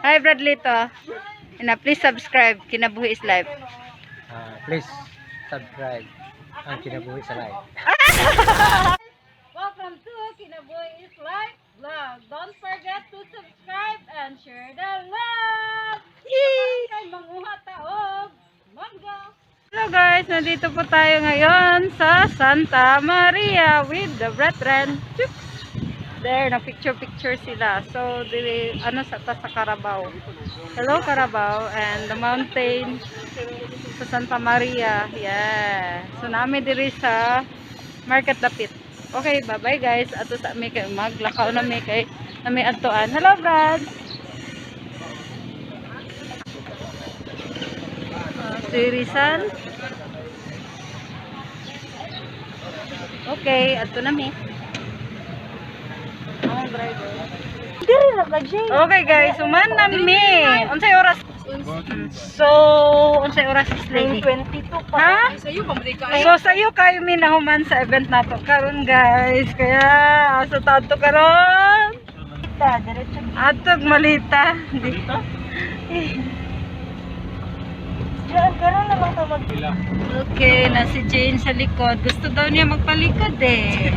Hi, Bradley to. And please subscribe. Kinabuhi is Life. Please subscribe ang Kinabuhi sa Life. Welcome to Kinabuhi is Life vlog. Don't forget to subscribe and share the love. Yay! Manguha taog mangga. Hello guys, nandito po tayo ngayon sa Santa Maria with the brethren. Chooks! There, na picture-picture sila. So, dili, ano sa ta sa Carabao. Hello Carabao and the mountain sa Santa Maria. Yeah. So, nami diri sa Market Dapit. Okay, bye-bye guys. Ato sa mi kay maglakaw na mi kay nami adtoan. Hello Brad. Si Rizal. Okay, adto na mi. Ang driver. Okay guys, human na mi. Unsay oras? So, unsay oras is lady? 22 pa. Ha? Sa'yo, pamali ka. So sayo kayo mi nahuman sa event nato karon guys. Kaya asa ta adto karon? Diretso. Atog malita. Dito. Diyan, karon na lang ta mag... Okay, na si Jane sa likod. Gusto daw niya magpalikod eh.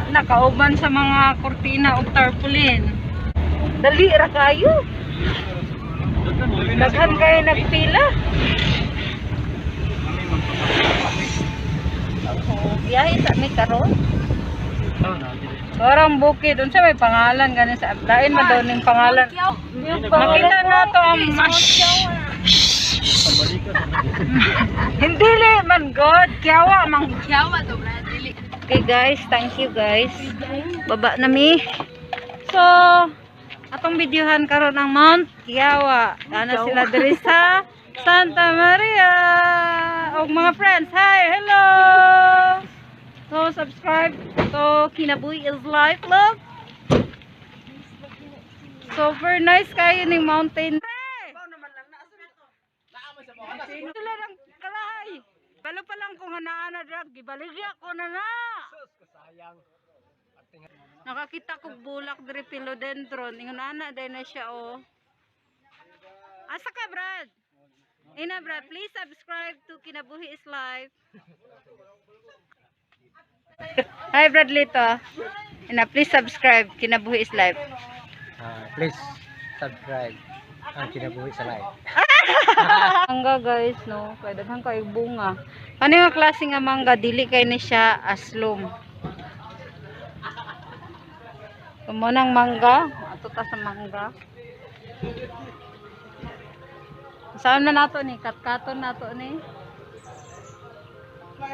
Nakauban sa mga kurtina o tarpaulin. Dali ra kayo. Daghan kayo nagpila. Biyahe sa mi karon. Parang bukid. Unsa may pangalan ganin sa lain man daw ning pangalan. Makita na to ang mash. Hindi le man god, kiyawa man. Kiyawa to, Brad. Dili. Okay guys, thank you guys. Baba na mi. So, atong videohan karon ang Mount Kiyawa. Ana sila diri sa Santa Maria. Og mga friends, hi, hello. So, subscribe to Kinabuhi is Life, love. Super nice kayo ning mountain. Sila ng kalahay. Balo pa lang kung hanaan na drag, gibaligya ko na na. Nakakita kog bulak diri philodendron. Ingon ana day na siya oh. Asa ka, Brad? Ina, Brad, please subscribe to Kinabuhi is Life. Hi, Bradley to. Ina, please subscribe Kinabuhi is Life. Please subscribe ang Kinabuhi sa Life. Mangga guys, no? Kay daghan kay bunga. Ano nga klase nga mangga dili kay ni siya aslom. Tumo nang mangga, ato ta sa mangga. Saan na nato ni? Katkaton nato ni.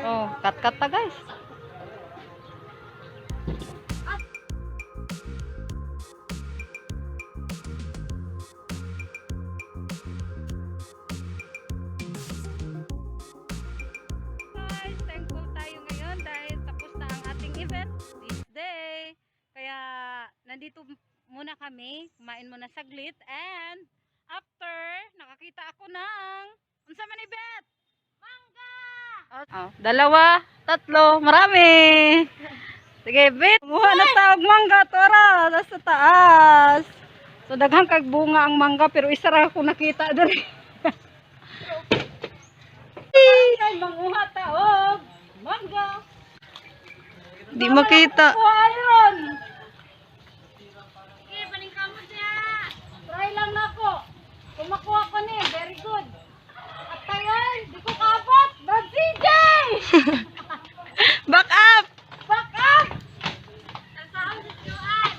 Oh, katkat ta guys. Guys, thankful tayo ngayon dahil tapos na ang ating event this day. Kaya nandito muna kami, kumain muna saglit and after nakakita ako ng unsa man ni Bet? Mangga. Oh, dalawa, tatlo, marami. Sige, Bet, kumuha na tawag mangga tora sa taas. So daghan kag bunga ang mangga pero isa ra ako nakita diri. Kay manguha taog mangga. Di makita. Kuha yun. Sige, paningkamot siya. Try lang na ako. Kung makuha ko ni, very good. At tayo, di ko kaabot. Brad CJ! Back up! Back up! Saan sa tuan?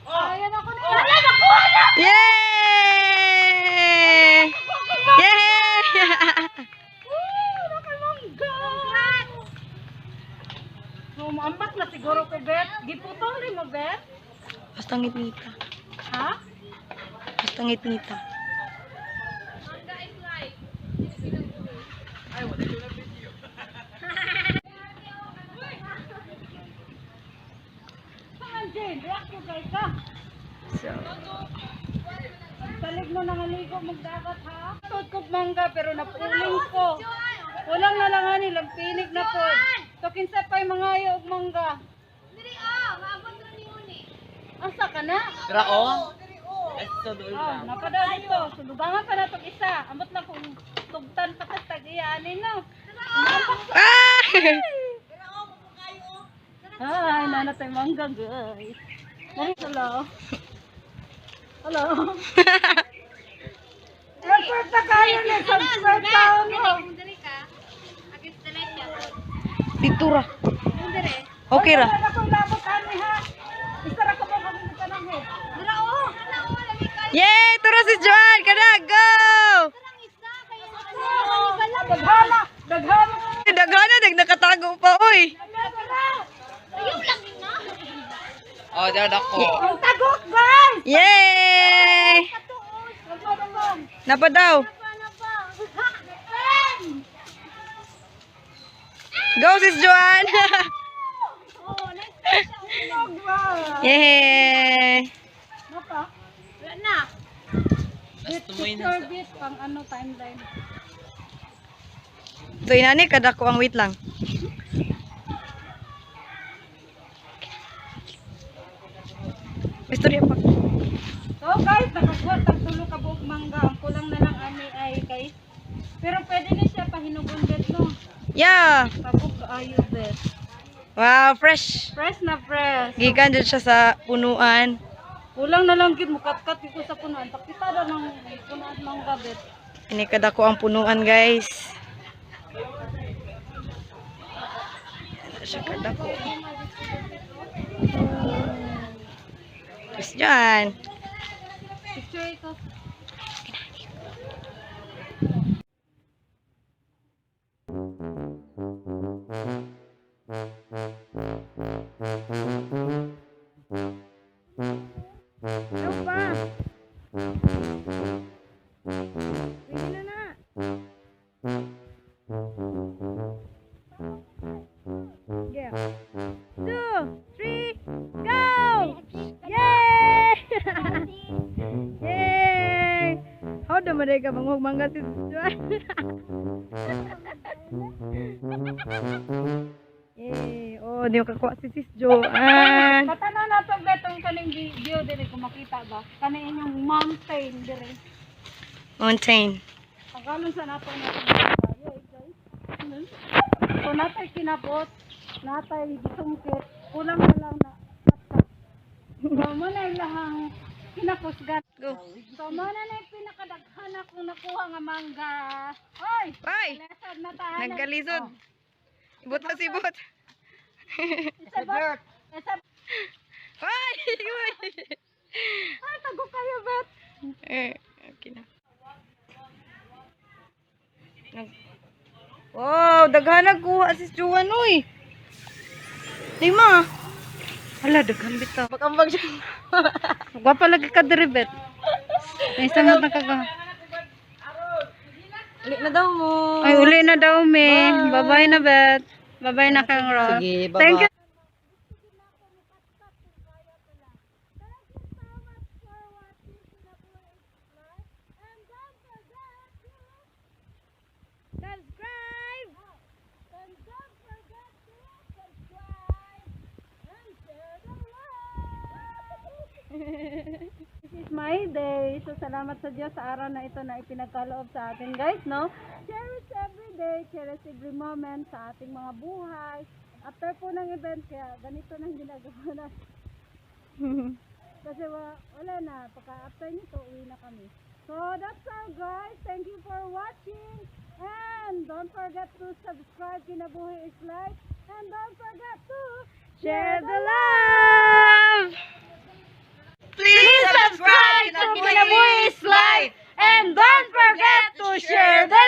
Ayan ako ni. Wala, nakuha na! Yay! Yay! Woo! Nakamangga! So, maambak na siguro ko, Bet. Giputol rin mo, Bet. Basta ngit-ngita. Ha? Basta ngit-ngita. Saan, Jane? React ko kay ka. So, Salig mo nang aligo magdagat ha. Tod kog mangga pero napuling ko. Kulang na lang ani lampinig na pod. So kinsa pay mangayo og mangga? Dili ah, maabot ra ni uni. Asa ka na? Tara oh. Oh, napada dito. Sulubangan pa na tong isa. Amot lang kung tugtan pa tas tag-iya ani, no. Ah! Ay, nanatay mangga, guys. Dali, hello. Hello. Effort na kayo na subscribe ka mo. Dito ra. Okay ra. Wala akong labot ani ha. Isa ra ka ba kung tanang head. Yay! Tara si Joan! Kana, go! Daghana, daghana. Daghana, nag nakatago pa, oy. Oh, dyan ako. Ang tagok, guys. Yay! Nagpa Napa daw. Go, sis Joan! Yay! Napa? Wala na. Picture bit pang ano timeline. So, inani, kadako ang wait lang. Istorya pa. So guys, nakakuha tag tulo ka buok mangga. Ang kulang na lang ani ay kay. Pero pwede na siya pahinugon bet, no. Yeah! Tabok kaayo bet. Wow, fresh! Fresh na fresh. Gikan dyan siya sa punuan. Kulang na lang gid mukatkat ko sa punuan. Pakita daw ng punuan mangga bet. Ini kadako ang punuan, guys. Ano siya kadako. Tapos dyan. Picture ito. Ano pa? Pwede na na. Yeah. Two, three, go! Yay! Yay! How do man ka bangog mangga si Juan? Yay! Oh, di ko kakuha si Sis Joanne. Patanaw na to bet ang kaning video dire kung makita ba. Kani inyong mountain dire. Mountain. Pagkalon sa nato na guys. So natay kinabot, natay gisungkit, kulang na lang na katkat. So mo na ilahang kinakusgan. Go. So mo na na yung pinakadaghan akong nakuha nga mangga. Hoy! Bye! Lesad na tayo. Nagkalisod. Ibot na si Ibot. Isa ba? Isa Ay! Uy! Ay, tago kayo, Bet. Eh, okay na. Wow, daghan nagkuha si Juan, uy. Lima. Hala, daghan bitaw. Makambag siya. Gwapa lagi ka diri, Bet. May isang nakaga. Uli na daw mo. Ay, uli na daw, me. Bye-bye na, Bet. Bye-bye na kang Ross. Sige, bye-bye. Thank you. Subscribe! And don't forget to subscribe and share the love. This is my day. So, salamat sa Diyos sa araw na ito na ipinagkaloob sa atin, guys, no? Cherish every day, cherish every moment sa ating mga buhay. After po ng event, kaya ganito nang ginagawa natin. Kasi wala na, pagka after nito, uwi na kami. So, that's all, guys. Thank you for watching. And don't forget to subscribe Kinabuhi is Life. And don't forget to Share the love! Please subscribe to Kinabuhi is Life! And don't forget to share the